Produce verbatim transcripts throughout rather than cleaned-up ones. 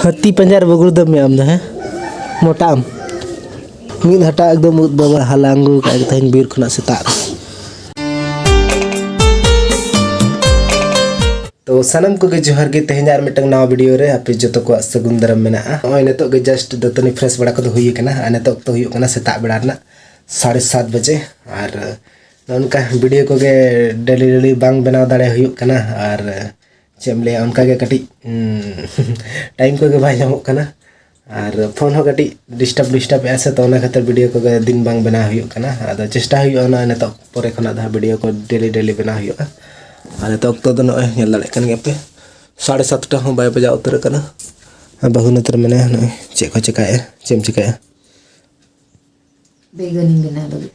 ᱦᱟᱹᱛᱤ ᱯᱟᱸᱡᱟ ᱨᱮ ᱵᱟᱹᱜᱩᱲ ᱫᱚᱢ ᱟᱢ ᱫᱚ, ᱦᱮᱸ? ᱢᱚᱴᱟ ᱟᱢ᱾ ᱢᱤᱫ ᱦᱟᱴᱟᱜ ᱮᱠᱫᱚᱢ ᱩᱫ ᱵᱟᱵᱟ ᱦᱟᱞᱟᱝ ᱟᱹᱜᱩ ᱠᱟᱜ ᱜᱮ ᱛᱮᱦᱮᱧ ᱵᱤᱨ ᱠᱷᱚᱱᱟᱜ ᱥᱮᱛᱟᱜ ᱨᱮ᱾ ᱛᱚ ᱥᱟᱱᱟᱢ ᱠᱚᱜᱮ ᱡᱚᱦᱟᱨ ᱜᱮ, ᱛᱮᱦᱮᱧ ᱟᱨ ᱢᱤᱫᱴᱟᱝ ᱱᱟᱣᱟ ᱵᱷᱤᱰᱤᱭᱳ ᱨᱮ ᱟᱯᱮ ᱡᱚᱛᱚ ᱠᱚᱣᱟᱜ ᱥᱟᱹᱜᱩᱱ ᱫᱟᱨᱟᱢ ᱢᱮᱱᱟᱜᱼᱟ᱾ ᱱᱚᱜᱼᱚᱭ ᱱᱤᱛᱚᱜ ᱜᱮ ᱡᱟᱥᱴ ᱫᱟᱹᱛᱟᱹᱱᱤ ᱯᱷᱨᱮᱥ ᱵᱟᱲᱟ ᱠᱚᱫᱚ ᱦᱩᱭ ᱟᱠᱟᱱᱟ, ᱟᱨ ᱱᱤᱛᱚᱜ ᱚᱠᱛᱚ ᱦᱩᱭᱩᱜ ᱠᱟᱱᱟ ᱥᱮᱛᱟᱜ ᱵᱮᱲᱟ ᱨᱮᱱᱟᱜ ᱥᱟᱲᱮ ᱥᱟᱛ ᱵᱟᱡᱮ᱾ ᱟᱨ ᱱᱚᱜᱼᱚ ᱱᱚᱝᱠᱟ ᱵᱷᱤᱰᱤᱭᱳ ᱠᱚᱜᱮ ᱰᱮᱞᱤ ᱰᱮᱞᱤ ᱵᱟᱝ ᱵᱮᱱᱟᱣ ᱫᱟᱲᱮ ᱦᱩᱭᱩᱜ ᱠᱟᱱᱟ, ᱟᱨ ᱪᱮᱫ ᱮᱢ ᱞᱟᱹᱭᱟ, ᱚᱱᱠᱟ ᱜᱮ ᱠᱟᱹᱴᱤᱡ ᱴᱟᱭᱤᱢ ᱠᱚᱜᱮ ᱵᱟᱭ ᱧᱟᱢᱚᱜ ᱠᱟᱱᱟ᱾ ᱟᱨ ᱯᱷᱳᱱ ᱦᱚᱸ ᱠᱟᱹᱴᱤᱡ ᱰᱤᱥᱴᱟᱵᱽ ᱰᱤᱥᱴᱟᱵᱽ ᱮᱫᱟ ᱥᱮ, ᱛᱚ ᱚᱱᱟ ᱠᱷᱟᱹᱛᱤᱨ ᱵᱷᱤᱰᱤᱭᱳ ᱠᱚᱜᱮ ᱫᱤᱱ ᱵᱟᱝ ᱵᱮᱱᱟᱣ ᱦᱩᱭᱩᱜ ᱠᱟᱱᱟ᱾ ᱟᱫᱚ ᱪᱮᱥᱴᱟ ᱦᱩᱭᱩᱜᱼᱟ ᱚᱱᱟ ᱱᱤᱛᱚᱜ ᱯᱚᱨᱮ ᱠᱷᱚᱱᱟᱜ ᱫᱚ ᱦᱟᱸᱜ ᱵᱷᱤᱰᱤᱭᱳ ᱠᱚ ᱰᱮᱞᱤ ᱰᱮᱞᱤ ᱵᱮᱱᱟᱣ ᱦᱩᱭᱩᱜᱼᱟ᱾ ᱟᱨ ᱱᱤᱛᱚᱜ ᱚᱠᱛᱚ ᱫᱚ ᱱᱚᱜᱼᱚᱭ ᱧᱮᱞ ᱫᱟᱲᱮᱭᱟᱜ ᱠᱟᱱ ᱜᱮᱭᱟ ᱯᱮ, ᱥᱟᱲᱮ ᱥᱟᱛᱴᱟ ᱦᱚᱸ ᱵᱟᱭ ᱵᱟᱡᱟᱣ ᱩᱛᱟᱹᱨ ᱟᱠᱟᱱᱟ᱾ ᱟᱨ ᱵᱟᱹᱦᱩ ᱱᱚᱛᱮ ᱨᱮ ᱢᱮᱱᱟᱭᱟ, ᱱᱚᱜᱼᱚᱭ ᱪᱮᱫ ᱠᱚ ᱪᱮᱠᱟᱭᱮᱫᱼᱟ, ᱪᱮᱫ ᱮᱢ ᱪᱮᱠᱟᱭᱮᱫᱼᱟ? ᱵᱮᱜᱟᱱᱤᱧ ᱵᱮᱱᱟᱣ ᱞᱟᱹᱜᱤᱫ᱾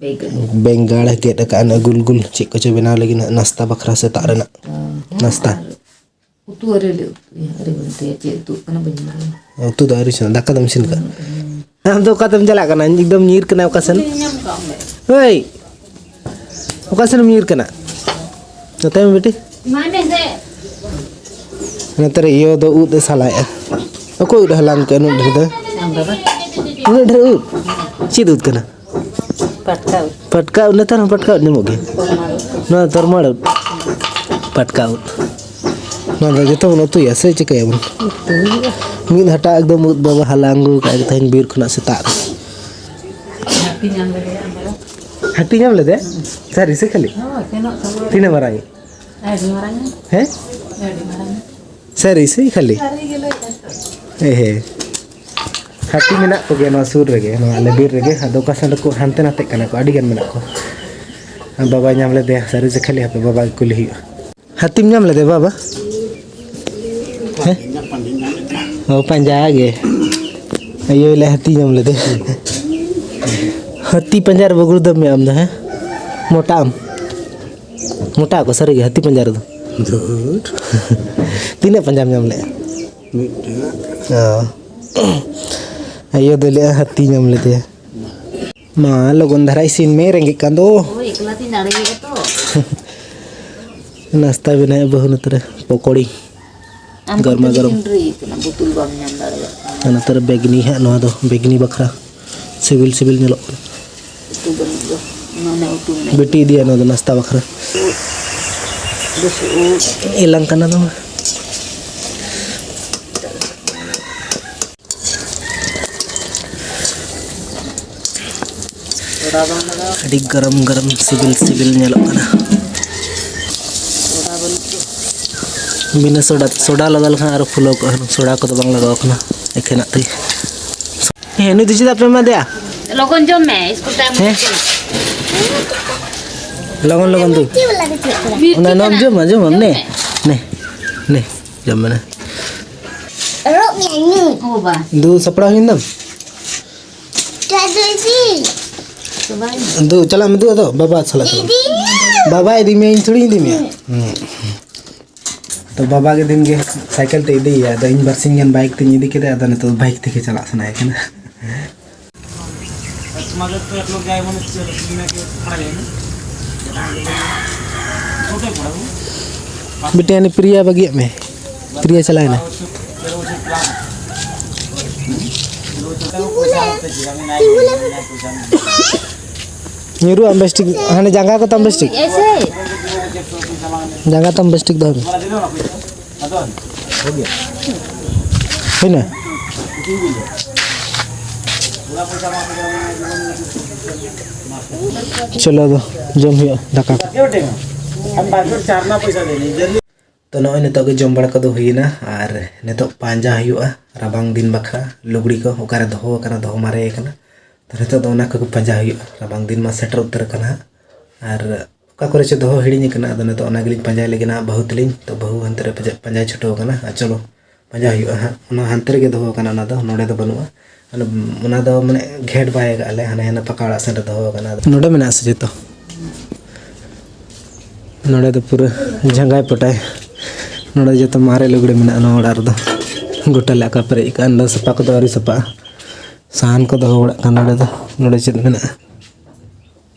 ᱵᱮᱜᱟᱱ᱾ ᱵᱮᱸᱜᱟᱲ ᱜᱮᱫ ᱟᱠᱟᱫᱼᱟ, ᱱᱚᱜᱼᱚᱭ ᱜᱩᱞ ᱜᱩᱞ ᱪᱮᱫ ᱠᱚᱪᱚ ᱵᱮᱱᱟᱣ ᱞᱟᱹᱜᱤᱫ ᱱᱟᱜ, ᱱᱟᱥᱛᱟ ᱵᱟᱠᱷᱨᱟ ᱥᱮᱛᱟᱜ ᱨᱮᱱᱟᱜ᱾ ᱦᱮᱸ, ᱱᱟᱥᱛᱟ᱾ ᱟᱨ ᱩᱛᱩ ᱟᱹᱣᱨᱤ ᱞᱮ ᱩᱛᱩᱭᱟ, ᱟᱹᱣᱨᱤ ᱵᱚᱱ ᱩᱛᱩᱭᱟ᱾ ᱪᱮᱫ ᱩᱛᱩᱜ ᱠᱟᱱᱟ ᱵᱟᱹᱧ ᱵᱟᱲᱟᱭᱟ᱾ ᱩᱛᱩ ᱫᱚ ᱟᱹᱣᱨᱤ ᱤᱥᱤᱱᱟ, ᱫᱟᱠᱟ ᱫᱚᱢ ᱤᱥᱤᱱ ᱠᱟᱜᱼᱟ? ᱦᱩᱸ, ᱦᱩᱸ᱾ ᱟᱢ ᱫᱚ ᱚᱠᱟ ᱛᱮᱢ ᱪᱟᱞᱟᱜ ᱠᱟᱱᱟ? ᱮᱠᱫᱚᱢ ᱧᱤᱨ ᱠᱟᱱᱟ ᱚᱠᱟ ᱥᱮᱱ? ᱩᱱᱤ ᱧᱟᱢ ᱠᱟᱜ ᱢᱮ᱾ ᱦᱳᱭ! ᱚᱠᱟ ᱥᱮᱱ ᱮᱢ ᱧᱤᱨ ᱠᱟᱱᱟ? ᱱᱚᱛᱮ ᱢᱮ ᱵᱤᱴᱤ᱾ ᱮᱢᱟᱭ ᱢᱮ ᱥᱮ᱾ ᱱᱚᱛᱮ ᱨᱮ ᱤᱭᱟᱹ ᱫᱚ ᱩᱫ ᱮ ᱥᱟᱞᱟᱭᱮᱜᱼᱟ᱾ ᱚᱠᱚᱭ ᱩᱫ ᱦᱟᱞᱟᱝ ᱠᱮᱜᱼᱟ ᱩᱱᱟᱹᱜ ᱰᱷᱮᱨ ᱫᱚ? ᱟᱢ ᱵᱟᱵᱟ᱾ ᱩᱱᱟᱹᱜ ᱰᱷᱮᱨ ᱩᱫ? ᱪᱮᱫ ᱩᱫ ᱠᱟᱱᱟ? ᱯᱟᱴᱠᱟ ᱩᱫ᱾ ᱯᱟᱴᱠᱟ ᱩᱫ, ᱱᱮᱛᱟᱨ ᱦᱚᱸ ᱯᱟᱴᱠᱟ ᱩᱫ ᱧᱟᱢᱚᱜ ᱜᱮᱭᱟ? ᱛᱚᱨᱢᱟᱞ ᱩᱫ᱾ ᱱᱚᱣᱟ ᱛᱚᱨᱢᱟᱞ ᱩᱫ᱾ ᱯᱟᱴᱠᱟ ᱩᱫ᱾ ᱱᱚᱣᱟ ᱫᱚ ᱡᱚᱛᱚ ᱵᱚᱱ ᱩᱛᱩᱭᱟ ᱥᱮ ᱪᱤᱠᱟᱹᱭᱟᱵᱚᱱ? ᱩᱛᱩ ᱦᱩᱭᱩᱜᱼᱟ᱾ ᱢᱤᱫ ᱦᱟᱴᱟᱜ ᱮᱠᱫᱚᱢ ᱩᱫ ᱵᱟᱵᱟ ᱦᱟᱞᱟᱝ ᱟᱹᱜᱩ ᱠᱟᱜᱼᱟ ᱛᱮᱦᱮᱧ ᱵᱤᱨ ᱠᱷᱚᱱᱟᱜ ᱥᱮᱛᱟᱜ ᱨᱮ᱾ ᱦᱟᱹᱛᱤ ᱧᱟᱢ ᱞᱮᱫᱮᱭᱟ ᱟᱢ ᱵᱟᱵᱟ? ᱦᱟᱹᱛᱤ ᱧᱟᱢ ᱞᱮᱫᱮ? ᱦᱩᱸ᱾ ᱥᱟᱹᱨᱤ ᱥᱮ ᱠᱷᱟᱹᱞᱤ? ᱦᱳᱭ, ᱥᱮᱱᱚᱜ ᱥᱚᱢᱚᱭ᱾ ᱛᱤᱱᱟᱹᱜ ᱢᱟᱨᱟᱝ? ᱟᱹᱰᱤ ᱢᱟᱨᱟᱝ᱾ ᱦᱮᱸ? ᱟᱹᱰᱤ ᱢᱟᱨᱟᱝ᱾ ᱥᱟᱹᱨᱤ ᱥᱮ ᱠᱷᱟᱹᱞᱤ? ᱥᱟᱹᱨᱤ ᱜᱮ ᱞᱟᱹᱭ ᱫᱟᱭ ᱛᱚ᱾ ᱮ ᱦᱮ᱾ ᱦᱟᱹᱛᱤ ᱢᱮᱱᱟᱜ ᱠᱚᱜᱮᱭᱟ ᱱᱚᱣᱟ ᱥᱩᱨ ᱨᱮᱜᱮ, ᱱᱚᱣᱟ ᱟᱞᱮ ᱵᱤᱨ ᱨᱮᱜᱮ᱾ ᱟᱫᱚ ᱚᱠᱟ ᱥᱮᱱ ᱨᱮᱠᱚ ᱦᱟᱱᱛᱮ ᱱᱟᱛᱮᱜ ᱠᱟᱱᱟ ᱠᱚ, ᱟᱹᱰᱤ ᱜᱟᱱ ᱢᱮᱱᱟᱜ ᱠᱚᱣᱟ᱾ ᱟᱨ ᱵᱟᱵᱟᱭ ᱧᱟᱢ ᱞᱮᱫᱮᱭᱟ ᱥᱟᱹᱨᱤ ᱥᱮ ᱠᱷᱟᱹᱞᱤ, ᱦᱟᱯᱮ ᱵᱟᱵᱟ ᱜᱮ ᱠᱩᱞᱤ ᱦᱩᱭᱩᱜᱼᱟ᱾ ᱦᱟᱹᱛᱤᱢ ᱧᱟᱢ ᱞᱮᱫᱮ ᱵᱟᱵᱟ? ᱦᱮᱸ? ᱚ, ᱯᱟᱸᱡᱟ ᱜᱮ᱾ ᱟᱭᱳ ᱞᱮ ᱦᱟᱹᱛᱤ ᱧᱟᱢ ᱞᱮᱫᱮ᱾ ᱦᱟᱹᱛᱤ ᱯᱟᱸᱡᱟ ᱨᱮ ᱵᱟᱹᱜᱩᱲ ᱫᱚᱢ ᱟᱢ ᱫᱚ, ᱦᱮᱸ? ᱢᱚᱴᱟ ᱟᱢ? ᱢᱚᱴᱟ ᱟᱠᱚ ᱥᱟᱹᱨᱤ ᱜᱮ ᱦᱟᱹᱛᱤ ᱯᱟᱸᱡᱟ ᱨᱮᱫᱚ? ᱫᱷᱩᱨ᱾ ᱛᱤᱱᱟᱹᱜ ᱯᱟᱸᱡᱟᱢ ᱧᱟᱢ ᱞᱮᱫᱼᱟ? ᱢᱤᱫᱴᱟᱝ᱾ ᱚ᱾ ᱟᱭᱳ ᱫᱚ ᱞᱟᱹᱭᱟ ᱦᱟᱹᱛᱤ ᱧᱟᱢ ᱞᱮᱫᱮᱭᱟ᱾ ᱢᱟ ᱞᱚᱜᱚᱱ ᱫᱷᱟᱨᱟ ᱤᱥᱤᱱ ᱢᱮ, ᱨᱮᱸᱜᱮᱡ ᱠᱟᱱ ᱫᱚ᱾ ᱦᱳᱭ, ᱮᱠᱞᱟ ᱛᱤᱧ ᱫᱟᱲᱮᱭᱟᱜᱼᱟ ᱛᱚ᱾ ᱱᱟᱥᱛᱟ ᱵᱮᱱᱟᱣᱮᱫ ᱵᱟᱹᱦᱩ ᱱᱚᱛᱮ ᱨᱮ, ᱯᱚᱠᱚᱲᱤ᱾ ᱟᱢ ᱜᱚᱨᱢᱟ ᱫᱚ ᱜᱚᱨᱚᱢ᱾ ᱛᱤᱠᱤᱱ ᱨᱮ ᱤᱭᱟᱹ ᱠᱟᱱᱟ, ᱵᱳᱛᱚᱞ ᱵᱟᱢ ᱧᱟᱢ ᱫᱟᱲᱮᱭᱟᱜ ᱠᱟᱱᱟ᱾ ᱟᱨ ᱱᱚᱛᱮ ᱨᱮ ᱵᱮᱜᱽᱱᱤ ᱦᱟᱸᱜ, ᱱᱚᱣᱟ ᱫᱚ ᱵᱮᱜᱽᱱᱤ ᱵᱟᱠᱷᱨᱟ ᱥᱤᱵᱤᱞ ᱥᱤᱵᱤᱞ ᱧᱮᱞᱚᱜ ᱠᱟᱱᱟ᱾ ᱩᱛᱩ ᱵᱟᱹᱱᱩᱜ ᱫᱚ, ᱢᱟᱱᱮ ᱩᱛᱩ ᱢᱮᱱᱟᱜᱼᱟ᱾ ᱵᱤᱴᱤ ᱤᱫᱤᱭᱟ ᱱᱚᱣᱟ ᱫᱚ ᱱᱟᱥᱛᱟ ᱵᱟᱠᱷᱨᱟ᱾ ᱵᱩᱥᱩᱵ ᱩᱫ᱾ ᱮᱞᱟᱝ ᱠᱟᱱᱟ ᱫᱚ᱾ ᱟᱹᱰᱤ ᱜᱚᱨᱚᱢ ᱜᱚᱨᱚᱢ ᱥᱤᱵᱤᱞ ᱥᱤᱵᱤᱞ ᱧᱮᱞᱚᱜ ᱠᱟᱱᱟ᱾ ᱵᱤᱱᱟᱹ ᱥᱳᱰᱟ, ᱥᱳᱰᱟ ᱞᱟᱜᱟᱣ ᱞᱮᱠᱷᱟᱱ ᱟᱨᱚ ᱯᱷᱩᱞᱟᱹᱣ ᱠᱚᱜᱼᱟ᱾ ᱥᱳᱰᱟ ᱠᱚᱫᱚ ᱵᱟᱝ ᱞᱟᱜᱟᱣ ᱠᱟᱱᱟ, ᱮᱠᱷᱮᱱᱟᱜ ᱛᱮᱜᱮ᱾ ᱦᱮᱸ, ᱱᱩᱭ ᱫᱚ ᱪᱮᱫᱟᱜ ᱯᱮ ᱮᱢᱟ ᱫᱮᱭᱟ? ᱞᱚᱜᱚᱱ ᱡᱚᱢ ᱢᱮ, ᱤᱥᱠᱩᱞ ᱴᱟᱭᱤᱢ ᱦᱮᱸ? ᱦᱩᱭᱩᱜ ᱠᱟᱱᱟ᱾ ᱞᱚᱜᱚᱱ ᱞᱚᱜᱚᱱ ᱫᱩ᱾ ᱵᱤᱨ ᱚᱱᱟ ᱴᱷᱤᱠ ᱱᱚᱣᱟᱢ ᱠᱟᱱᱟ᱾ ᱡᱚᱢᱟ, ᱡᱚᱢᱟᱢ, ᱡᱚᱢ ᱱᱮ, ᱢᱮ᱾ ᱱᱮ, ᱱᱮ, ᱡᱚᱢ ᱢᱮ ᱱᱮ᱾ ᱨᱚᱜ ᱢᱮ, ᱧᱩ᱾ ᱳ ᱵᱟ᱾ ᱫᱩ ᱥᱟᱯᱲᱟᱣ ᱦᱩᱭᱮᱱ ᱛᱟᱢ? ᱫᱩ, ᱪᱟᱞᱟᱜ ᱢᱮ ᱫᱩ, ᱟᱫᱚ ᱵᱟᱵᱟ ᱥᱟᱞᱟᱜ ᱪᱟᱞᱟᱜ ᱢᱮ᱾ ᱵᱟᱵᱟ ᱤᱫᱤ ᱢᱮᱭᱟ, ᱤᱧ ᱛᱷᱚᱲᱤᱧ ᱤᱫᱤ ᱢᱮᱭᱟ᱾ ᱦᱩᱸ᱾ ᱛᱚ ᱵᱟᱵᱟ ᱜᱮ ᱫᱤᱱ ᱜᱮ ᱥᱟᱭᱠᱮᱞ ᱛᱮ ᱤᱫᱤᱭᱮᱭᱟ, ᱟᱫᱚ ᱤᱧ ᱵᱟᱨᱥᱤᱧ ᱜᱟᱱ ᱵᱟᱭᱤᱠ ᱛᱤᱧ ᱤᱫᱤ ᱠᱮᱫᱟ, ᱟᱫᱚ ᱱᱤᱛᱚᱜ ᱵᱟᱭᱤᱠ ᱛᱮᱜᱮ ᱪᱟᱞᱟᱜ ᱥᱟᱱᱟᱭᱮ ᱠᱟᱱᱟ᱾ ᱢᱤᱫᱴᱮᱱ ᱯᱨᱤᱭᱟ ᱵᱟᱹᱜᱤᱭᱟᱜ ᱢᱮ, ᱯᱨᱤᱭᱟ ᱪᱟᱞᱟᱣᱮᱱᱟ᱾ ᱧᱩᱨᱩᱜ ᱟᱢ ᱵᱮᱥ ᱴᱷᱤᱠ, ᱦᱟᱱᱮ ᱡᱟᱸᱜᱟ ᱠᱚ ᱛᱟᱢ ᱵᱮᱥ ᱴᱷᱤᱠ᱾ ᱮᱥᱮ᱾ ᱡᱟᱸᱜᱟ ᱛᱟᱢ ᱵᱮᱥ ᱴᱷᱤᱠ ᱫᱚᱦᱚᱭ ᱢᱮ᱾ ᱦᱩᱭᱱᱟ? ᱪᱚᱞᱚ ᱟᱫᱚ ᱡᱚᱢ ᱦᱩᱭᱩᱜᱼᱟ ᱫᱟᱠᱟ ᱠᱚ᱾ ᱛᱚ ᱱᱚᱜᱼᱚᱭ ᱱᱤᱛᱚᱜ ᱜᱮ ᱡᱚᱢ ᱵᱟᱲᱟ ᱠᱚᱫᱚ ᱦᱩᱭᱮᱱᱟ, ᱟᱨ ᱱᱤᱛᱚᱜ ᱯᱟᱸᱡᱟ ᱦᱩᱭᱩᱜᱼᱟ ᱨᱟᱵᱟᱝ ᱫᱤᱱ ᱵᱟᱠᱷᱨᱟ ᱞᱩᱜᱽᱲᱤ ᱠᱚ ᱚᱠᱟᱨᱮ ᱫᱚᱦᱚ ᱟᱠᱟᱱᱟ, ᱫᱚᱦᱚ ᱢᱟᱨᱮ ᱟᱠᱟᱱᱟ᱾ ᱛᱚ ᱱᱤᱛᱚᱜ ᱫᱚ ᱚᱱᱟ ᱠᱚᱜᱮ ᱯᱟᱸᱡᱟ ᱦᱩᱭᱩᱜᱼᱟ, ᱨᱟᱵᱟᱝ ᱫᱤᱱ ᱢᱟ ᱥᱮᱴᱮᱨ ᱩᱛᱟᱹᱨ ᱟᱠᱟᱱᱟ ᱦᱟᱸᱜ᱾ ᱟᱨ ᱚᱠᱟ ᱠᱚᱨᱮ ᱪᱚ ᱫᱚᱦᱚ ᱦᱤᱲᱤᱧ ᱟᱠᱟᱱᱟ, ᱟᱫᱚ ᱱᱤᱛᱚᱜ ᱚᱱᱟ ᱜᱮᱞᱤᱧ ᱯᱟᱸᱡᱟᱭ ᱞᱟᱹᱜᱤᱫ ᱦᱟᱸᱜ ᱵᱟᱹᱦᱩ ᱛᱟᱹᱞᱤᱧ᱾ ᱛᱚ ᱵᱟᱹᱦᱩ ᱦᱟᱱᱛᱮ ᱨᱮ ᱯᱟᱸᱡᱟ, ᱯᱟᱸᱡᱟᱭ ᱪᱷᱩᱴᱟᱹᱣ ᱟᱠᱟᱱᱟ᱾ ᱟᱨ ᱪᱚᱞᱚ ᱯᱟᱸᱡᱟ ᱦᱩᱭᱩᱜᱼᱟ ᱦᱟᱸᱜ, ᱚᱱᱟ ᱦᱟᱱᱛᱮ ᱨᱮᱜᱮ ᱫᱚᱦᱚ ᱟᱠᱟᱱᱟ, ᱚᱱᱟ ᱫᱚ ᱱᱚᱰᱮ ᱫᱚ ᱵᱟᱹᱱᱩᱜᱼᱟ᱾ ᱚᱱᱟ, ᱚᱱᱟ ᱫᱚ ᱢᱟᱱᱮ ᱜᱷᱮᱴ ᱵᱟᱭ ᱟᱠᱟᱫ ᱞᱮ, ᱦᱟᱱᱮ ᱦᱟᱱᱟ ᱯᱟᱠᱟ ᱚᱲᱟᱜ ᱥᱮᱱ ᱨᱮ ᱫᱚᱦᱚ ᱟᱠᱟᱱᱟ᱾ ᱟᱫᱚ ᱱᱚᱰᱮ ᱢᱮᱱᱟᱜᱼᱟ ᱥᱮ ᱡᱚᱛᱚ? ᱱᱚᱰᱮ ᱫᱚ ᱯᱩᱨᱟᱹ ᱡᱷᱟᱸᱜᱟᱭ ᱯᱚᱴᱟᱭ᱾ ᱱᱚᱰᱮ ᱡᱚᱛᱚ ᱢᱟᱨᱮ ᱞᱩᱜᱽᱲᱤ ᱢᱮᱱᱟᱜᱼᱟ ᱱᱚᱣᱟ ᱚᱲᱟᱜ ᱨᱮᱫᱚ᱾ ᱜᱚᱴᱟ ᱞᱮ ᱟᱠᱟ ᱯᱮᱨᱮᱡ ᱟᱠᱟᱫᱼᱟ᱾ ᱱᱚᱰᱮ ᱥᱟᱯᱟ ᱠᱚᱫᱚ ᱟᱹᱣᱨᱤ ᱥᱟᱯᱟᱜᱼᱟ᱾ ᱥᱟᱦᱟᱱ ᱠᱚ ᱫᱚᱦᱚ ᱵᱟᱲᱟᱜ ᱠᱟᱱᱟ ᱱᱚᱰᱮ ᱫᱚ᱾ ᱱᱚᱰᱮ ᱪᱮᱫ ᱢᱮᱱᱟᱜᱼᱟ?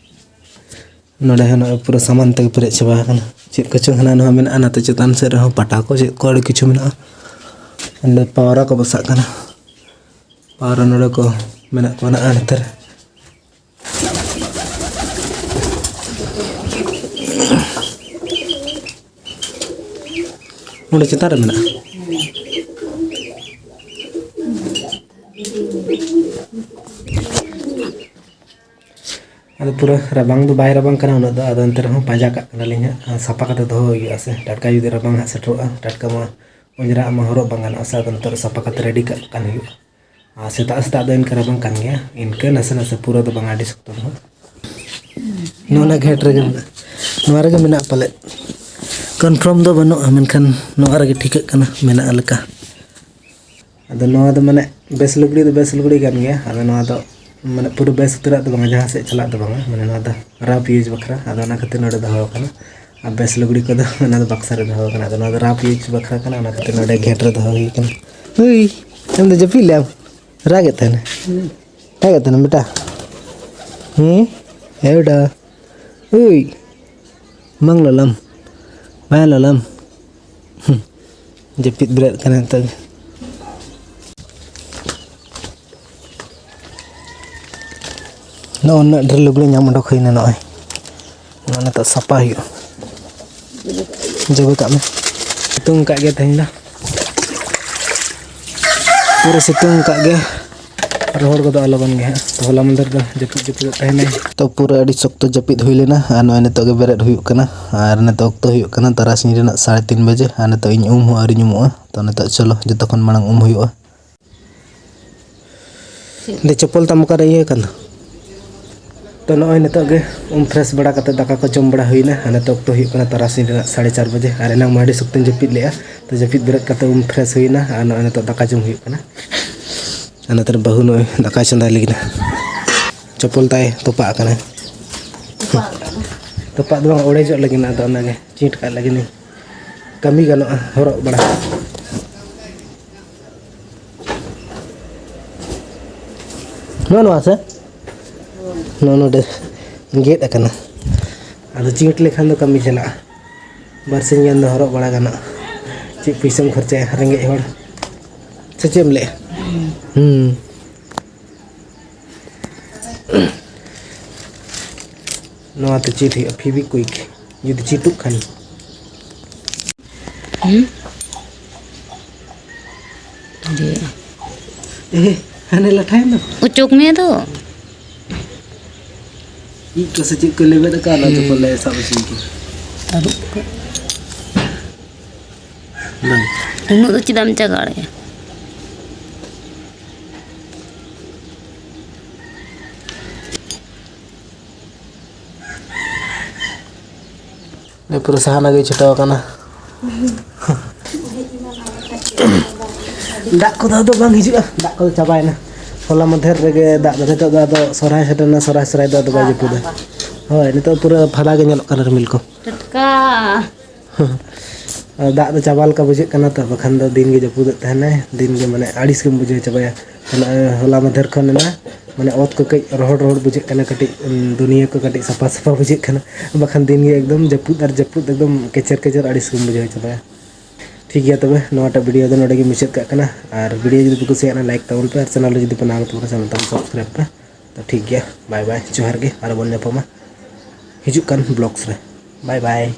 ᱱᱚᱰᱮ ᱦᱚᱸ ᱱᱚᱜᱼᱚᱭ ᱯᱩᱨᱟᱹ ᱥᱟᱢᱟᱱ ᱛᱮᱜᱮ ᱯᱮᱨᱮᱡ ᱪᱟᱵᱟ ᱟᱠᱟᱱᱟ᱾ ᱪᱮᱫ ᱠᱚᱪᱚᱝ ᱦᱟᱱᱟ ᱱᱚᱣᱟ ᱢᱮᱱᱟᱜᱼᱟ, ᱱᱟᱛᱮ ᱪᱮᱛᱟᱱ ᱥᱮᱫ ᱨᱮᱦᱚᱸ ᱯᱟᱴᱟ ᱠᱚ ᱪᱮᱫ ᱠᱚ ᱟᱹᱰᱤ ᱠᱤᱪᱷᱩ ᱢᱮᱱᱟᱜᱼᱟ᱾ ᱚᱸᱰᱮ ᱯᱟᱣᱨᱟ ᱠᱚ ᱵᱟᱥᱟᱜ ᱠᱟᱱᱟ᱾ ᱯᱟᱣᱨᱟ ᱱᱚᱰᱮ ᱠᱚ ᱢᱮᱱᱟᱜ ᱠᱚᱣᱟ ᱱᱟᱜ ᱱᱚᱛᱮ ᱨᱮ᱾ ᱚᱸᱰᱮ ᱪᱮᱛᱟᱱ ᱨᱮ ᱢᱮᱱᱟᱜᱼᱟ᱾ ᱟᱫᱚ ᱯᱩᱨᱟᱹ ᱨᱟᱵᱟᱝ ᱫᱚ ᱵᱟᱭ ᱨᱟᱵᱟᱝ ᱠᱟᱱᱟ ᱩᱱᱟᱹᱜ ᱫᱚ, ᱟᱫᱚ ᱮᱱᱛᱮ ᱨᱮᱦᱚᱸ ᱯᱟᱸᱡᱟ ᱠᱟᱜ ᱠᱟᱱᱟᱞᱤᱧ ᱦᱟᱸᱜ᱾ ᱥᱟᱯᱷᱟ ᱠᱟᱛᱮ ᱫᱚᱦᱚ ᱦᱩᱭᱩᱜᱼᱟ ᱥᱮ, ᱴᱟᱴᱠᱟ ᱡᱩᱫᱤ ᱨᱟᱵᱟᱝ ᱦᱟᱸᱜ ᱥᱮᱴᱮᱨᱚᱜᱼᱟ, ᱴᱟᱴᱠᱟ ᱢᱟ ᱚᱸᱡᱽᱨᱟᱜ ᱢᱟ ᱦᱚᱨᱚᱜ ᱵᱟᱝ ᱜᱟᱱᱚᱜᱼᱟ ᱥᱮ, ᱟᱫᱚ ᱱᱤᱛᱚᱜ ᱨᱮ ᱥᱟᱯᱷᱟ ᱠᱟᱛᱮ ᱨᱮᱰᱤ ᱠᱟᱜ ᱠᱟᱱ ᱦᱩᱭᱩᱜᱼᱟ᱾ ᱟᱨ ᱥᱮᱛᱟᱜ ᱥᱮᱛᱟᱜ ᱫᱚ ᱤᱱᱠᱟᱹ ᱨᱟᱵᱟᱝ ᱠᱟᱱ ᱜᱮᱭᱟ, ᱤᱱᱠᱟᱹ ᱱᱟᱥᱮ ᱱᱟᱥᱮ, ᱯᱩᱨᱟᱹ ᱫᱚ ᱵᱟᱝᱟ, ᱟᱹᱰᱤ ᱥᱚᱠᱛᱚ ᱫᱚ ᱦᱟᱸᱜ᱾ ᱱᱚᱣᱟ ᱜᱷᱮᱴ ᱨᱮᱜᱮ ᱢᱮᱱᱟᱜᱼᱟ, ᱱᱚᱣᱟ ᱨᱮᱜᱮ ᱢᱮᱱᱟᱜᱼᱟ ᱯᱟᱞᱮᱫ, ᱠᱚᱱᱯᱷᱟᱨᱢ ᱫᱚ ᱵᱟᱹᱱᱩᱜᱼᱟ, ᱢᱮᱱᱠᱷᱟᱱ ᱱᱚᱣᱟ ᱨᱮᱜᱮ ᱴᱷᱤᱠᱟᱹᱜ ᱠᱟᱱᱟ ᱢᱮᱱᱟᱜᱼᱟ ᱞᱮᱠᱟ᱾ ᱟᱫᱚ ᱱᱚᱣᱟ ᱫᱚ ᱢᱟᱱᱮ ᱵᱮᱥ ᱞᱩᱜᱽᱲᱤ ᱫᱚ ᱵᱮᱥ ᱞᱩᱜᱽᱲᱤ ᱠᱟᱱ ᱜᱮᱭᱟ᱾ ᱟᱫᱚ ᱱᱚᱣᱟ ᱫᱚ ᱢᱟᱱᱮ ᱯᱩᱨᱟᱹ ᱵᱮᱥ ᱩᱛᱟᱹᱨᱟᱜ ᱫᱚ ᱵᱟᱝᱟ, ᱡᱟᱦᱟᱸ ᱥᱮᱫ ᱪᱟᱞᱟᱜ ᱫᱚ ᱵᱟᱝᱟ, ᱢᱟᱱᱮ ᱱᱚᱣᱟ ᱫᱚ ᱨᱟᱯ ᱤᱭᱩᱡᱽ ᱵᱟᱠᱷᱨᱟ᱾ ᱟᱫᱚ ᱚᱱᱟ ᱠᱷᱟᱹᱛᱤᱨ ᱱᱚᱰᱮ ᱫᱚᱦᱚ ᱠᱟᱱᱟ᱾ ᱟᱨ ᱵᱮᱥ ᱞᱩᱜᱽᱲᱤ ᱠᱚᱫᱚ ᱚᱱᱟ ᱫᱚ ᱵᱟᱠᱥᱟ ᱨᱮ ᱫᱚᱦᱚ ᱠᱟᱱᱟ᱾ ᱟᱫᱚ ᱱᱚᱣᱟ ᱫᱚ ᱨᱟᱯ ᱤᱭᱩᱡᱽ ᱵᱟᱠᱷᱨᱟ ᱠᱟᱱᱟ, ᱚᱱᱟ ᱠᱷᱟᱹᱛᱤᱨ ᱱᱚᱰᱮ ᱜᱷᱮᱴ ᱨᱮ ᱫᱚᱦᱚ ᱦᱩᱭ ᱠᱟᱱᱟ᱾ ᱦᱩᱭ, ᱟᱢ ᱫᱚ ᱡᱟᱹᱯᱤᱫ ᱞᱮ ᱟᱢ? ᱨᱟᱜᱮᱫ ᱛᱟᱦᱮᱱᱟ? ᱨᱟᱜᱮᱫ ᱛᱟᱦᱮᱱᱟ ᱵᱮᱴᱟ? ᱦᱮᱸ? ᱮ ᱵᱮᱴᱟ? ᱦᱩᱭ, ᱵᱟᱝ ᱞᱚᱞᱟᱢ? ᱵᱟᱝ ᱞᱚᱞᱟᱢ? ᱦᱩᱸ, ᱡᱟᱹᱯᱤᱫ ᱵᱮᱨᱮᱫ ᱠᱟᱱᱟ ᱱᱤᱛᱚᱜ ᱜᱮ᱾ ᱱᱚᱜᱼᱚ ᱩᱱᱟᱹᱜ ᱰᱷᱮᱨ ᱞᱩᱜᱽᱲᱤ ᱧᱟᱢ ᱚᱰᱚᱠ ᱦᱩᱭᱱᱟ᱾ ᱱᱚᱜᱼᱚᱭ ᱱᱚᱣᱟ ᱱᱤᱛᱚᱜ ᱥᱟᱯᱟ ᱦᱩᱭᱩᱜᱼᱟ᱾ ᱡᱚᱵᱮ ᱠᱟᱜ ᱢᱮ᱾ ᱥᱤᱛᱩᱝ ᱠᱟᱜ ᱜᱮ ᱛᱮᱦᱮᱧ ᱫᱚ, ᱯᱩᱨᱟᱹ ᱥᱤᱛᱩᱝ ᱠᱟᱜ ᱜᱮ᱾ ᱨᱚᱦᱚᱲ ᱜᱚᱫᱚᱜᱼᱟ ᱞᱚᱜᱚᱱ ᱜᱮ ᱦᱟᱸᱜ᱾ ᱛᱚ ᱦᱚᱞᱟ ᱢᱟᱫᱷᱮᱨ ᱫᱚ ᱡᱟᱹᱯᱤᱫ ᱡᱟᱹᱯᱤᱫᱚᱜ ᱛᱟᱦᱮᱱᱟᱭ᱾ ᱛᱚ ᱯᱩᱨᱟᱹ ᱟᱹᱰᱤ ᱥᱚᱠᱛᱚ ᱡᱟᱹᱯᱤᱫ ᱦᱩᱭ ᱞᱮᱱᱟ, ᱟᱨ ᱱᱚᱜᱼᱚᱭ ᱱᱤᱛᱚᱜ ᱜᱮ ᱵᱮᱨᱮᱫ ᱦᱩᱭᱩᱜ ᱠᱟᱱᱟ᱾ ᱟᱨ ᱱᱤᱛᱚᱜ ᱚᱠᱛᱚ ᱦᱩᱭᱩᱜ ᱠᱟᱱᱟ ᱛᱟᱨᱟᱥᱤᱧ ᱨᱮᱱᱟᱜ ᱥᱟᱲᱮ ᱛᱤᱱ ᱵᱟᱡᱮ, ᱟᱨ ᱱᱤᱛᱚᱜ ᱤᱧ ᱩᱢ ᱦᱚᱸ ᱟᱹᱣᱨᱤᱧ ᱩᱢᱩᱜᱼᱟ᱾ ᱛᱚ ᱱᱤᱛᱚᱜ ᱪᱚᱞᱚ ᱡᱚᱛᱚ ᱠᱷᱚᱱ ᱢᱟᱲᱟᱝ ᱩᱢ ᱦᱩᱭᱩᱜᱼᱟ᱾ ᱫᱮ, ᱪᱚᱯᱚᱞ ᱛᱟᱢ ᱚᱠᱟᱨᱮ ᱤᱭᱟᱹ ᱠᱟᱱ ᱫᱚ? ᱛᱚ ᱱᱚᱜᱼᱚᱭ ᱱᱤᱛᱚᱜ ᱜᱮ ᱩᱢ ᱯᱷᱨᱮᱥ ᱵᱟᱲᱟ ᱠᱟᱛᱮ ᱫᱟᱠᱟ ᱠᱚ ᱡᱚᱢ ᱵᱟᱲᱟ ᱦᱩᱭᱱᱟ᱾ ᱟᱨ ᱱᱤᱛᱚᱜ ᱚᱠᱛᱚ ᱦᱩᱭᱩᱜ ᱠᱟᱱᱟ ᱛᱟᱨᱟᱥᱤᱧ ᱨᱮᱱᱟᱜ ᱥᱟᱲᱮ ᱪᱟᱨ ᱵᱟᱡᱮ, ᱟᱨ ᱮᱱᱟᱝ ᱢᱟ ᱟᱹᱰᱤ ᱥᱚᱠᱛᱚᱧ ᱡᱟᱹᱯᱤᱫ ᱞᱮᱜᱼᱟ᱾ ᱛᱚ ᱡᱟᱹᱯᱤᱫ ᱵᱮᱨᱮᱫ ᱠᱟᱛᱮ ᱩᱢ ᱯᱷᱨᱮᱥ ᱦᱩᱭᱱᱟ, ᱟᱨ ᱱᱚᱜᱼᱚᱭ ᱱᱤᱛᱚᱜ ᱫᱟᱠᱟ ᱡᱚᱢ ᱦᱩᱭᱩᱜ ᱠᱟᱱᱟ᱾ ᱟᱨ ᱱᱚᱛᱮ ᱨᱮ ᱵᱟᱹᱦᱩ ᱱᱚᱜᱼᱚᱭ ᱫᱟᱠᱟᱭ ᱪᱚᱸᱫᱟᱭ ᱞᱟᱹᱜᱤᱫ᱾ ᱪᱚᱯᱚᱞ ᱛᱟᱭ ᱛᱚᱯᱟᱜ ᱟᱠᱟᱱᱟ᱾ ᱛᱚᱯᱟᱜ ᱫᱚ ᱵᱟᱝ, ᱚᱲᱮᱡᱚᱜ ᱞᱟᱹᱜᱤᱫ, ᱟᱫᱚ ᱚᱱᱟᱜᱮ ᱪᱤᱸᱴ ᱠᱟᱜ ᱞᱟᱹᱜᱤᱫ᱾ ᱠᱟᱹᱢᱤ ᱜᱟᱱᱚᱜᱼᱟ ᱦᱚᱨᱚᱜ ᱵᱟᱲᱟ᱾ ᱱᱚᱜᱼᱚ ᱱᱚᱣᱟ ᱥᱮ? ᱱᱚᱜᱼᱚ ᱱᱚᱰᱮ ᱜᱮᱫ ᱟᱠᱟᱱᱟ᱾ ᱟᱫᱚ ᱪᱤᱠᱟᱹ ᱞᱮᱠᱷᱟᱱ ᱫᱚ ᱠᱟᱹᱢᱤ ᱪᱟᱞᱟᱜᱼᱟ, ᱵᱟᱨᱥᱤᱧ ᱜᱟᱱ ᱫᱚ ᱦᱚᱨᱚᱜ ᱵᱟᱲᱟ ᱜᱟᱱᱚᱜᱼᱟ᱾ ᱪᱮᱫ ᱯᱩᱭᱥᱟᱹᱢ ᱠᱷᱚᱨᱪᱟᱭᱟ ᱨᱮᱸᱜᱮᱡ ᱦᱚᱲ, ᱥᱮ ᱪᱮᱫ ᱮᱢ ᱞᱟᱹᱭᱟ? ᱦᱩᱸ᱾ ᱱᱚᱣᱟ ᱛᱮ ᱪᱮᱫ ᱦᱩᱭᱩᱜᱼᱟ? ᱯᱷᱤᱵᱤᱠᱩᱭᱤᱠ ᱡᱩᱫᱤ ᱪᱮᱫᱚᱜ ᱠᱷᱟᱱ᱾ ᱦᱩᱸ? ᱡᱮ ᱮ, ᱦᱟᱱᱮ ᱞᱟᱴᱷᱟᱭᱮᱱ ᱫᱚ᱾ ᱚᱪᱚᱜ ᱢᱮ ᱫᱚ᱾ ᱤᱡ ᱠᱚ ᱥᱮ ᱪᱮᱫ ᱠᱚ ᱞᱮᱵᱮᱫ ᱟᱠᱟᱫ, ᱚᱱᱟ ᱫᱚᱠᱚ ᱦᱩᱸ᱾ ᱞᱮ ᱥᱟᱵ ᱦᱚᱪᱚᱭ ᱜᱮᱭᱟ᱾ ᱟᱹᱨᱩᱵ ᱠᱟᱜ᱾ ᱵᱟᱝ᱾ ᱩᱱᱟᱹᱜ ᱫᱚ ᱪᱮᱫᱟᱜ ᱮᱢ ᱪᱟᱜᱟᱲᱮᱜᱼᱟ? ᱯᱩᱨᱟᱹ ᱥᱟᱦᱟᱱ ᱟᱹᱜᱩᱭ ᱪᱷᱩᱴᱟᱹᱣ ᱟᱠᱟᱱᱟ᱾ ᱫᱟᱜ ᱠᱚᱫᱚ ᱟᱫᱚ ᱵᱟᱝ ᱦᱤᱡᱩᱜᱼᱟ, ᱫᱟᱜ ᱠᱚᱫᱚ ᱪᱟᱵᱟᱭᱮᱱᱟ᱾ ᱦᱚᱞᱟ ᱢᱟᱫᱷᱮᱨ ᱨᱮᱜᱮ ᱫᱟᱜ ᱫᱚ, ᱱᱤᱛᱚᱜ ᱫᱚ ᱟᱫᱚ ᱥᱚᱨᱦᱟᱭ ᱥᱮᱴᱮᱨᱮᱱᱟ, ᱥᱚᱨᱦᱟᱭ, ᱥᱚᱨᱦᱟᱭ ᱫᱚ ᱟᱫᱚ ᱵᱟᱭ ᱡᱟᱹᱯᱩᱫᱟ᱾ ᱦᱳᱭ, ᱱᱤᱛᱚᱜ ᱯᱩᱨᱟᱹ ᱯᱷᱟᱫᱟ ᱜᱮ ᱧᱮᱞᱚᱜ ᱠᱟᱱᱟ ᱨᱤᱢᱤᱞ ᱠᱚ᱾ ᱴᱟᱴᱠᱟ᱾ ᱟᱨ ᱫᱟᱜ ᱫᱚ ᱪᱟᱵᱟ ᱞᱮᱠᱟ ᱵᱩᱡᱷᱟᱹᱜ ᱠᱟᱱᱟ ᱛᱚ, ᱵᱟᱠᱷᱟᱱ ᱫᱚ ᱫᱤᱱ ᱜᱮ ᱡᱟᱹᱯᱩᱫᱮᱫ ᱛᱟᱦᱮᱱᱟᱭ, ᱫᱤᱱ ᱜᱮ ᱢᱟᱱᱮ ᱟᱹᱲᱤᱥ ᱜᱮᱢ ᱵᱩᱡᱷᱟᱹᱣ ᱪᱟᱵᱟᱭᱟ᱾ ᱦᱚᱞᱟ, ᱦᱚᱞᱟ ᱢᱟᱫᱷᱮᱨ ᱠᱷᱚᱱ ᱮᱱᱟ, ᱢᱟᱱᱮ ᱚᱛ ᱠᱚ ᱠᱟᱹᱡ ᱨᱚᱦᱚᱲ ᱨᱚᱦᱚᱲ ᱵᱩᱡᱷᱟᱹᱜ ᱠᱟᱱᱟ, ᱠᱟᱹᱴᱤᱡ, ᱩᱸ, ᱫᱩᱱᱤᱭᱟᱹ ᱠᱚ ᱠᱟᱹᱴᱤᱡ ᱥᱟᱯᱷᱟ ᱥᱟᱯᱷᱟ ᱵᱩᱡᱷᱟᱹᱜ ᱠᱟᱱᱟ, ᱵᱟᱠᱷᱟᱱ ᱫᱤᱱ ᱜᱮ ᱮᱠᱫᱚᱢ ᱡᱟᱹᱯᱩᱫ ᱟᱨ ᱡᱟᱹᱯᱩᱫ, ᱮᱠᱫᱚᱢ ᱠᱮᱪᱮᱨ ᱠᱮᱪᱮᱨ ᱟᱹᱲᱤᱥ ᱜᱮᱢ ᱵᱩᱡᱷᱟᱹᱣ ᱪᱟᱵᱟᱭᱟ᱾ ᱴᱷᱤᱠ ᱜᱮᱭᱟ ᱛᱚᱵᱮ, ᱱᱚᱣᱟᱴᱟᱜ video ᱫᱚ ᱱᱚᱰᱮ ᱜᱮ ᱢᱩᱪᱟᱹᱫ ᱠᱟᱜ ᱠᱟᱱᱟ, ᱟᱨ video ᱡᱩᱫᱤ ᱯᱮ ᱠᱩᱥᱤᱭᱟᱜᱼᱟ, like ᱛᱟᱵᱚᱱ ᱯᱮ, ᱟᱨ channel ᱨᱮ ᱡᱩᱫᱤ ᱯᱮ ᱱᱟᱣᱟ ᱛᱟᱵᱚᱱᱟ, channel ᱛᱟᱵᱚᱱ subscribe ᱯᱮ᱾ ᱛᱚ ᱴᱷᱤᱠ ᱜᱮᱭᱟ, bye bye, ᱡᱚᱦᱟᱨ ᱜᱮ, ᱟᱨᱚ ᱵᱚᱱ ᱧᱟᱯᱟᱢᱟ ᱦᱤᱡᱩᱜ ᱠᱟᱱ vlogs ᱨᱮ᱾ Bye bye᱾